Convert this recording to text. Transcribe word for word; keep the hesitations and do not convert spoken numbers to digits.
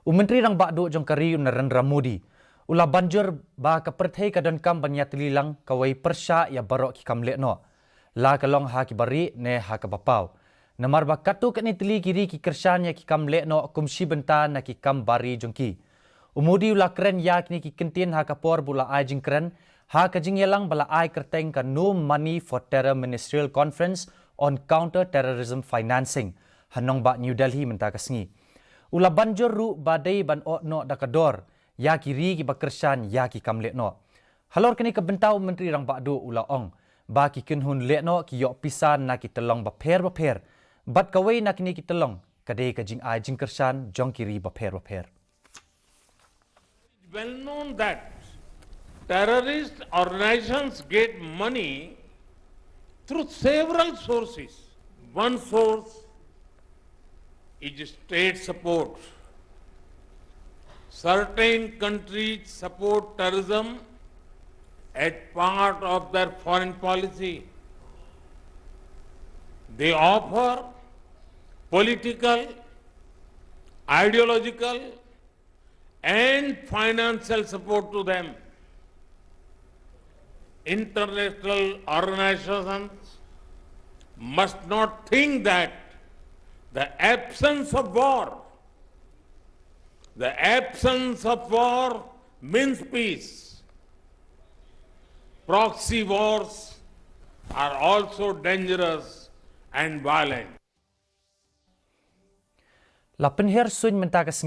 U Myntri Rangbah Duh jong ka ri u Narendra Modi u la ban jur ba ka pyrthei ka donkam ban ïatylli lang kawei pyrshah ïa baroh ki kam lehnoh, la ka long ha ki bari ne ha ka bapaw. Namar ba katto katne tylli ki ri ki kyrshan ïa ki kam lehnoh kum shi bynta na ki kam bari jong ki. U Modi u la kren ïa kine ki kyntien ha ka por ba u la ai jingkren ha ka jingïalang ba la ai kyrteng ka No Money for Terror Ministerial Conference on Counter Terrorism Financing ha nongbah New Delhi mynta ka sngi. U la ban jur ruh ba dei ban ot noh da ka dor ïa ki ri ki ba kyrshan ïa ki kam lehnoh. Halor kane ka bynta u Myntri Rangbah Duh u la ong ba ki kynhun lehnoh ki ïoh pisa na ki tyllong bapher bapher, bad kawei na kine ki tyllong ka dei ka jingai jingkyrshan jong ki ri bapher bapher. Well known that terrorist organizations get money through several sources. One source is state support. Certain countries support terrorism as part of their foreign policy. They offer political, ideological, and financial support to them. International organizations must not think that the absence of war, the absence of war means peace. Proxy wars are also dangerous and violent. La pynher suiñ mynta ka sngi.